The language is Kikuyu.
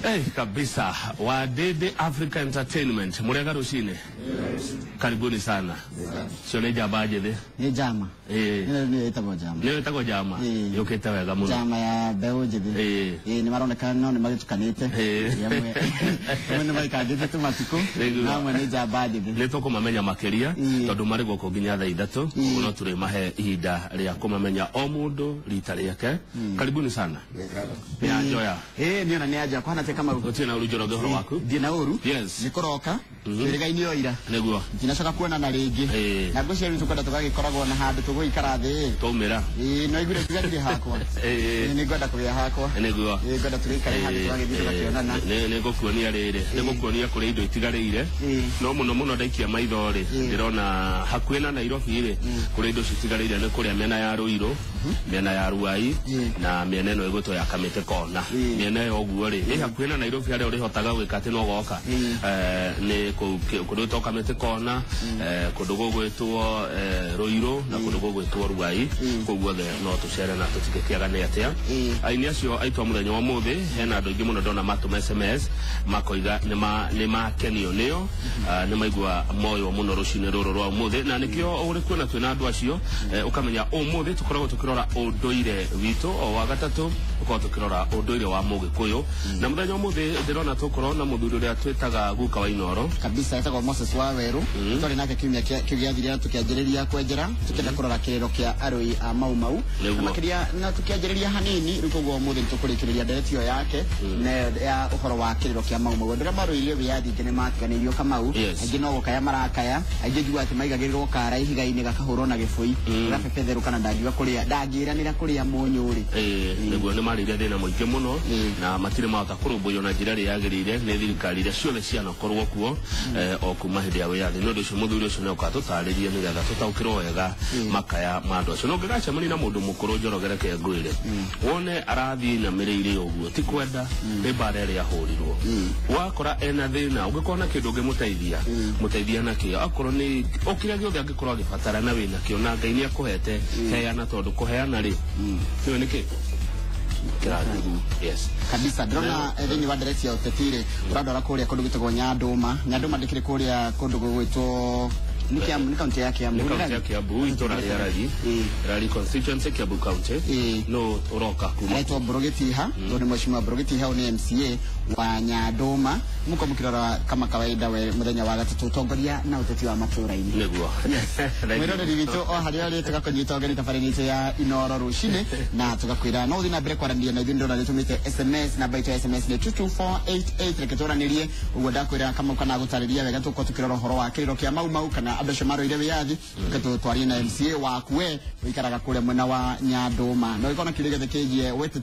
Hey, kabisa Wadede Africa Entertainment murega rucine. Yes. Karibuni sana. Yes. Sio njamba njithi. Ni njama. Eh. Ni ĩtagwo njama. Ni ĩtagwo njama. Yũkĩte wega mũno. Njama ya mbeũ njithi. Eh. Nĩ maroneka no nĩ magĩtukanĩte. Eh. Amwe nĩ maikangĩte tũmatukũ. Na amwe nĩ njamba njithi. Nĩ tũkũmamenya makĩria tondũ marĩ gũkũ nginya thaa 3. Ũguo no tũrĩmahe ihinda rĩa kũmamenya o mũndũ rita rĩake. Karibuni sana. Nĩ anjoya. Eh, nĩ ona nĩ anjoya kwana te kama gũtirĩ na ũru Njoroge ũhoro waku. Ndirĩ na ũru. Yes. Nĩ kũroka. Wĩrĩga-inĩ o ira. Nĩguo. Ndinacoka kuonana rĩngĩ. Na ngwĩciria rĩu tũkwenda tũgagĩkoragwo na handũ tũgũikara thĩ. Twaumĩra. Ĩĩ, no iguire tiga ndirĩ hakwa. Ĩĩ. Nĩ ngwenda kũgĩa hakwa. Nĩguo. Ĩĩ, ngwenda tũgĩikare handũ tũgagĩthiĩ tũgakĩonana. Nĩ ngũkuonia rĩrĩ. Nĩ ngũkuonia kũrĩa indo itigarĩire. No mũno mũno ndaikia maitho rĩ, ndĩrona hakuhĩ na Nairobi rĩ, kũrĩa indo citigarĩire nĩ kũrĩa mĩena ya Ruiru, mĩena ya Ruai, na mĩena ĩno ĩgwĩtwo ya Kamĩtĩ Kona. Mĩena ĩyo ũguo rĩ, ĩ hakuhĩ na Nairobi harĩa ũrĩhotaga gwĩka atĩ no ũgoka. Nĩ kũndũ gwĩtwo Kamĩtĩ Kona, kũndũ gũgwĩtwo Ruiru na kũndũ gũgwĩtwo Ruai. Kũu guothe no tũcere na tũtingĩkĩaga nĩ atĩa. Aini acio aitũ a mũthenya wa ũmũthĩ hena andũ aingĩ mũno ndona matũma SMS makoiga nĩ makenio nĩo, nĩ maigua moyo mũno rũcinĩ rũrũ rwa ũmũthĩ, na nĩkĩo ũrĩ kuona twĩna andũ acio ũkamenya ũmũthĩ tũkoragwo tũkĩrora ũndũire witũ o wa gatatũ tũkoragwo tũkĩrora ũndũire wa Mũgĩkũyũ. Na mũthenya ũmũthĩ ndĩrona tũkorwo na mũthuri ũrĩa twĩtaga Guka wa Inooro kabisa, etagwo Moses wa Weru. Twarĩ nake kiumia kĩu gĩathirire na tũkĩanjĩrĩria kwenjera, tũkĩenda kũrora kĩrĩro kĩa arũi a Mau Mau na makĩria, na tũkĩanjĩrĩria hanini rĩu koguo ũmũthĩ nĩtũkũrĩkĩrĩria ndereti ĩyo yake na ya ũhoro wa kĩrĩro kĩa Mau Mau. Andũ arĩa marũire wĩyathi ingĩ nĩ matiganĩirio Kamau, aingĩ no gũkaya marakaya, aingĩ njugaga atĩ maigagĩrĩrwo kara ihiga-inĩ gakahũrwo na gĩbũi gabebetherũ, kana ndangiuga kũrĩa ndangĩranĩra kũrĩa mũnyũ rĩ. Nĩguo nĩ marĩire thĩna mũingĩ mũno na matirĩ mahota kũrũmbũiyo na njĩra ĩrĩa yagĩrĩire nĩ thirikari iria ciothe cianakorwo kuo o kuma hĩndĩ ya wĩyathi. Nĩ ũndũ ũcio mũthuri ũcio nĩ oka tũtarĩrie nĩgetha tũtaũkĩrwo wega makaya ma andũ acio. No ũngĩgacemania na mũndũ mũkũrũ Njoroge reke ngwĩre, wone arathiĩ inamĩrĩire ũguo ti kwenda, nĩ mbara ĩrĩa ahũrirwo. Wakora ena thĩna, ũngĩkorwo na kĩndũ ũngĩmũteithia, mũteithia nakĩo. Akorwo nĩ o kĩrĩa gĩothe angĩkorwo agĩbatara na wĩna kĩo na Ngai nĩ akũhete, heana, tondũ kũheana rĩ nĩwe nĩkĩ kĩrathi. Yes. Kabisa ndĩrona thĩinĩ wa ndereti ya ũteti rĩ, ũrandwara kũrĩa kũndũ gwĩtagwo Nyandũma. Nyandũma ndĩkĩrĩ kũrĩa kũndũ gũgwĩtwo nĩ Kiambu, nĩ kaunti ya Kiambu. Nĩ kaunti ya Kiambu, itũra rĩa Rari, Rari constituency, Kiambu county. No ũroka kuma aretwo Mbũrũ Gĩtiha, ũyũ nĩ mheshimiwa Mbũrũ Gĩtiha, ũyũ nĩ MCA wa Nyandũma. Mũko mũkĩrora kama kawaida we mũthenya wa gatatũ ũtongoria na ũteti wa matũra-inĩ. Nĩguo. Mwĩroreri witũ o harĩa ũrĩ, tũgakũnyita ũgeni tabarĩra itũ ya Inooro rũcinĩ, na tũgakwĩra no ũthiĩ na mbere kwaranĩria na ithuĩ. Ndĩrona nĩtũmĩte SMS, namba itũ ya SMS nĩ 22488. Reke twaranĩrie ũguo ndakwĩra Kamau kana gũtarĩria wega, tũkorwo tũkĩrora ũhoro wa kĩrĩro kĩa Mau Mau kana andũ acio marũire wĩyathi. Reke tũtwarie na MCA waku we ũikaraga kũrĩa mwena wa Nyandũma, na ũngĩkorwo na kĩũria gĩothe kĩgiĩ weteti